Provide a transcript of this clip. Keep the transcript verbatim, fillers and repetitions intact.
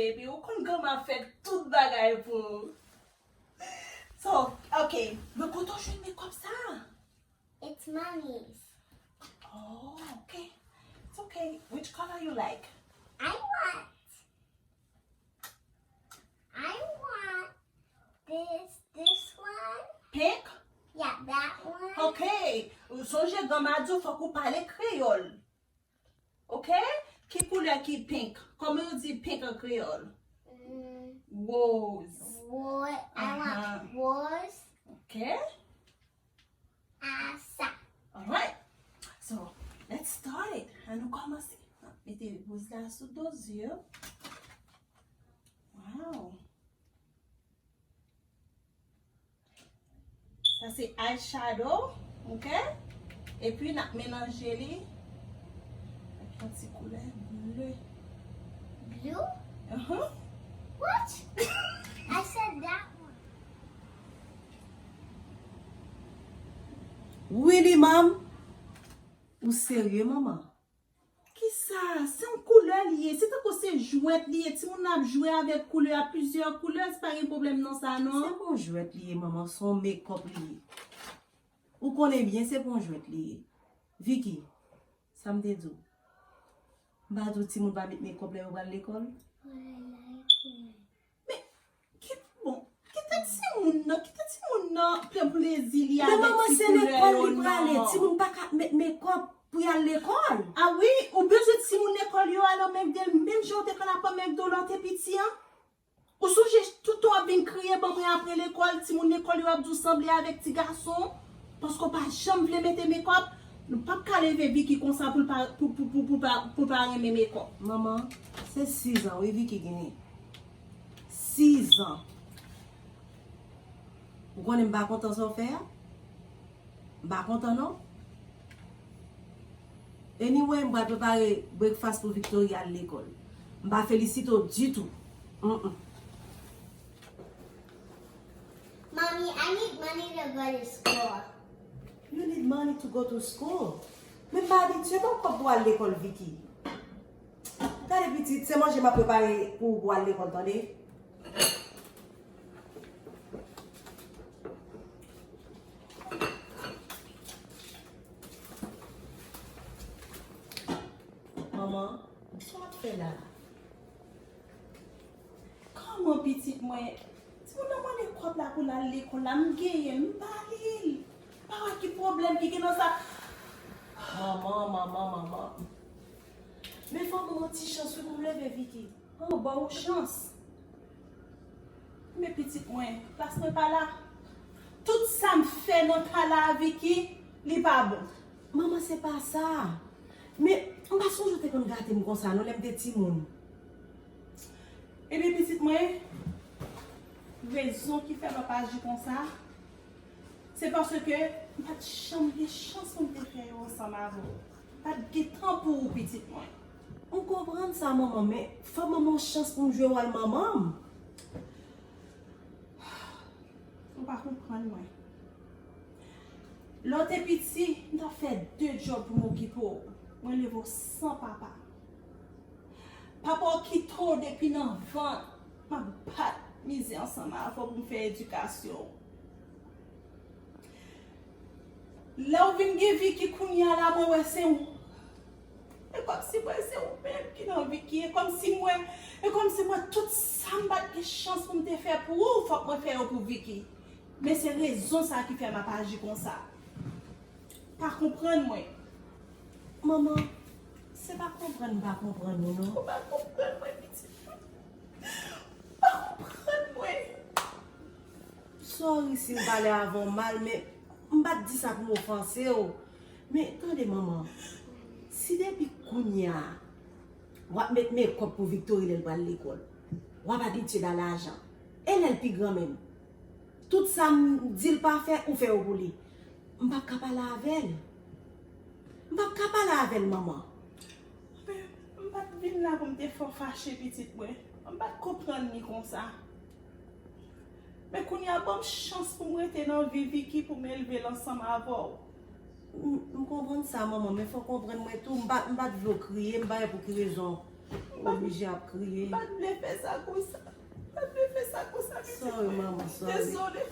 Baby, ou konn granma fè tout bagay pou ou. So, ok. Mwen kontan jwenn mekòp sa. It's mommy's. Oh, okay. It's okay. Which color you like? I want, I want this, this one. Pink? Yeah, that one. Okay. Sonje granma di w fòk ou pale kreyòl. Ok? Ki koulè ki pink? Kòman yo di pink an kreyòl? Mm. Rose. Rose. I want rose. Ok. Asa. Alright. So, let's start it. Ann nou kòmanse. Mete rose la sou do zye. Wow. Sa se eyeshadow, ok? Epi n ap melanje li ak yon ti koulè ble. Blue? Uhum. What? I said that one. Really, mom? Ou serye, manman? Kisa? Se yon koulè li ye. Se tankou se jwèt li ye. Timoun nan ap jwe avèk koulè a, plizyè koulè. Se pa gen pwoblèm nan sa, non. Se pa yon jwèt li ye, manman. Se yon mekòp li ye. Ou konnen byen se pa yon jwèt li ye. Vicky, sa m te di w? M pa di w timoun pa met mekòp lè yo pral lekòl? But I like it. Men, ki, bon, kite timoun nan, kite timoun nan pran plezi li avèk ti koulè yo, non. Men manman, se lekòl li prale. Timoun pa ka met mekòp pou y al lekòl. A wi, ou bezwen timoun lekòl yo ale McDo, menm jan w te konn al pran McDo lè w te piti an? Ou sonje tout tan w ap vin kriye ban mwen apre lekòl, timoun lekòl yo ap di w sanble avèk ti gason, paske w pa janm vle mete mekòp. Nou p ap ka leve Vicky konsa pou l pa, pou, pou, pou, pou pa, pou l pa renmen mekòp. Manman, se sis an wi Vicky genyen. Sis an. Ou konnen m pa kontan sa w fè a? M pa kontan non. Anyway, m pral prepare breakfast pou Victoria al lekòl. M pa felisite w ditou. Mm-mm. Mommy, I need money to go to school. You need money to go to school? Men m pa abitye ba w kòb pou w al lekòl, Vicky. Gade pitit, se manje m ap prepare pou ou pou w al lekòl, tande? Manman, sa w ap fè la? Kòman pitit mwen? Timoun nan mande kòb la pou l al lekòl la, m genyen l, m ba li l. Pa wè ki pwoblèm ki gen nan sa. Manman, manman, manman. Men fò m ba w yon ti chans wi pou m leve Vicky. An ba w chans. Men pitit mwen, plas mwen pa la. Tout sa m fè nan kay la a Vicky, li pa bon. Manman, se pa sa. Men, m pa sonje w te konn gate m konsa non lè m te timoun. Ebyen, pitit mwen, rezon ki fè m ap aji konsa, se paske m pa t janm gen chans pou m te fè yo ansanm avè w. M pa t gen tan pou ou, pitit mwen. M konprann sa, manman, men fò m ban m yon chans pou m jwe wòl manman m. Ou pa konprann mwen. Lè w te piti, m t ap fè de djòb pou m okipe w. Mwen leve w san papa. Papa w kite w depi nan vant. M ap bat mizè ansanm avè w pou m fè edikasyon w. Lè w vin gen Vicky kounye a la, mwen wè se ou. E kòmsi m wè se ou menm ki nan Vicky. E kòmsi m wè, e kòmsi m wè tout sa m pa t gen chans pou m te fè pou ou, fòk mwen fè yo pou Vicky. Men se rezon sa ki fè m ap aji konsa. Pa konprann mwen. Manman, se pa konprann m pa konprann ou non. Ou pa konprann mwen, pitit mwen. Ou pa konprann mwen. Sorry si m pale avè w mal, men m pa t di sa pou m ofanse w. Men tande manman, si depi kounye a w ap met mekòp pou Victory lè l pral lekòl, w ap abitye ba l lajan. E lè l pi gran menm? Tout sa m di l pa fè, ou fè yo pou li. M p ap ka pale avè l. M p ap ka pale avè l, manman. Men, m pa t vin la pou m te fè w fache, pitit mwen. M pa t konprann li konsa. Men kounye a, ban m chans pou m rete nan vi Vicky, pou m elve l ansanm avè w. M, m konprann sa, manman, men fò w konprann mwen tou. M pa, m pa t vle w kriye, m pa wè pou ki rezon. M Oblije ap kriye. M pa t vle fè sa konsa. M pa t vle fè sa konsa, pitit. Sorry, manman, sorry. Dezole.